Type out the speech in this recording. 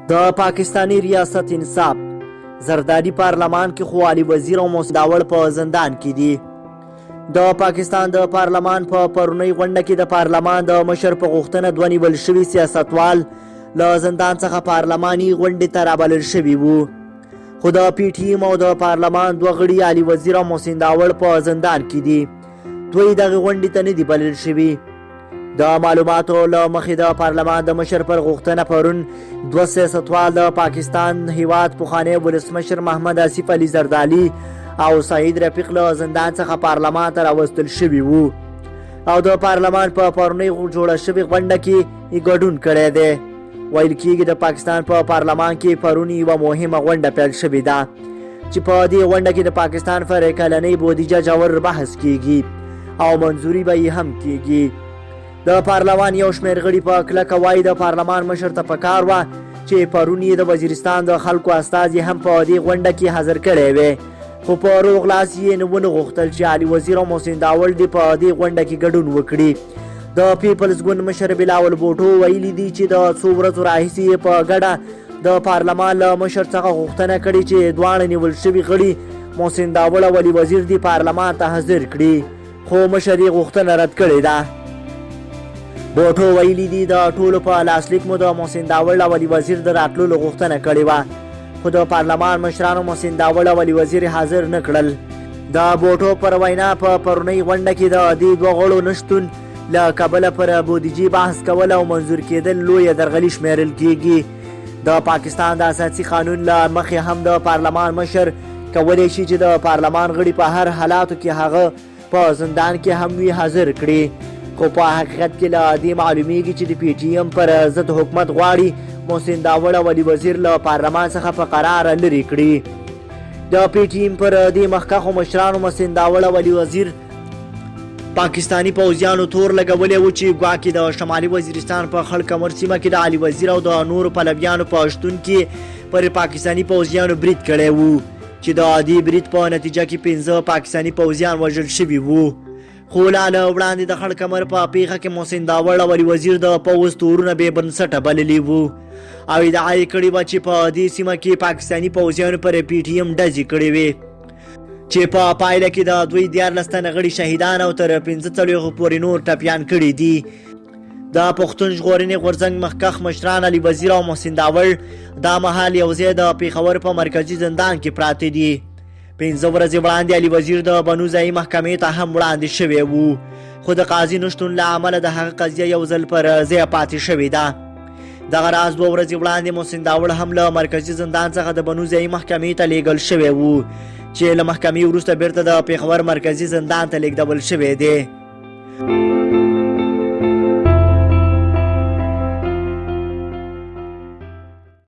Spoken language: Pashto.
د پاکستاني ریاست انصاف زرداري پارلمان کې خو علي وزیر او محسن داوړ په زندان کې دي. د پاکستان د پارلمان په پرونۍ غونډه کې د پارلمان د مشر په غوښتنه دوه نیول شوي سیاستوال له زندان څخه پارلماني غونډې ته رابلل شوي وو، خو د پي ټي ایم او د پارلمان دوه غړي علي وزیر او محسن داوړ په زندان کې دي. دوی دغې غونډې ته نه دي بلل شوي. د معلوماتو له مخې د پارلمان د مشر پر غوښتنه پرون دوه سیاستوال د پاکستان هیواد پخوانی ولسمشر محمد آصف علي زردالي او سعید رفیق له زندان څخه پارلمان ته راوستل شوي وو او د پارلمان په پرونۍ جوړه شوې غونډه کې یې ګډون کړی دی. ویل کیږي د پاکستان په پارلمان کې پرون یوه مهمه غونډه پیل شوې ده چې په دې غونډه کې د پاکستان پر کلنۍ بودیجه ژور بحث کیږي او منظوري به یې هم کیږي. د پارلمان یو شمېر غړي په کلکه وایي د پارلمان مشر ته پکار وه چې پرون یې د وزیرستان د خلکو استازي هم په دې غونډه کې حاضر کړی وی، خو په روغ لاس یې ونه غوښتل چې علي وزیر او محسن داوړ دې په دې غونډه کې ګډون وکړي. د پیپلز ګوند مشر بلاول بوټو ویلي دي چې د څو ورځو راهیسې یې په ګډه د پارلمان له مشر څخه غوښتنه کړې چې دواړه نیول شوي غړي محسن داوړ او علي وزیر دې پارلمان ته حاضر کړي، خو مشر یې غوښتنه رد کړې ده. بوټو ویلي دي د ټولو په لاسلیک مو د محسن داوړ او علي وزیر د راتللو غوښتنه کړې وه، خو د پارلمان مشرانو محسن داوړ او علي وزیر حاضر نه کړل. د بوټو پر وینا په پرونۍ غونډه کې د دې دوه غړو نشتون له کبله پر بودیجې بحث کول او منظور کېدل لویه درغلي شمېرل کېږي. د پاکستان د اساسي قانون له مخې هم د پارلمان مشر کولی شي چې د پارلمان غړي په هر حالاتو کې هغه په زندان کې هم وي حاضر کړي، خو په حقیقت کې له دې معلومیږي چې د پي ټي ایم پر ضد حکومت غواړي محسن داوړ او علي وزیر له پارلمان څخه په قراره لرې کړي. د پي ټي ایم پر دې مخکښو مشرانو محسن داوړ او علي وزیر پاکستاني پوځیانو تور لګولی و چې ګواکې د شمالي وزیرستان په خړ کمر سیمه کې د علي وزیر او د نورو پلویانو په شتون کې پر پاکستاني پوځیانو برید کړی و چې د دې برید په نتیجه کې 5 پاکستاني پوځیان وژل شوي وو. خو لا له وړاندې د خړ کمر په پیښه کې محسن داوړ او علي وزیر د پوځ تورونه بې بنسټه بللي وو او ادعا یې کړې وه چې په دې سیمه کې پاکستاني پوځیانو پر پي ټي ایم ډزې کړې وې چې په پایله کې د دوی 13 تنه غړي شهیدان او تر 45 پورې نور ټپیان کړي دي. د پښتون ژغورنې غورځنګ مخکښ مشران علي وزیر او محسن داوړ دا مهال یو ځای د پېښور په مرکزي زندان کې پراته دي. 5 ورځې وړاندې علي وزیر د بنو ځایي محکمې ته هم وړاندې شوی و، خو د قاضي نشتون له امله د هغه قضیه یو ځل پر ځای پاتې شوې ده. دغه راز 2 ورځې وړاندې محسن داوړ هم له مرکزي زندان څخه د بنو ځایي محکمې ته لیږل شوی و چې له محکمې وروسته بیرته د پېښور مرکزي زندان ته لیږدول شوی دی.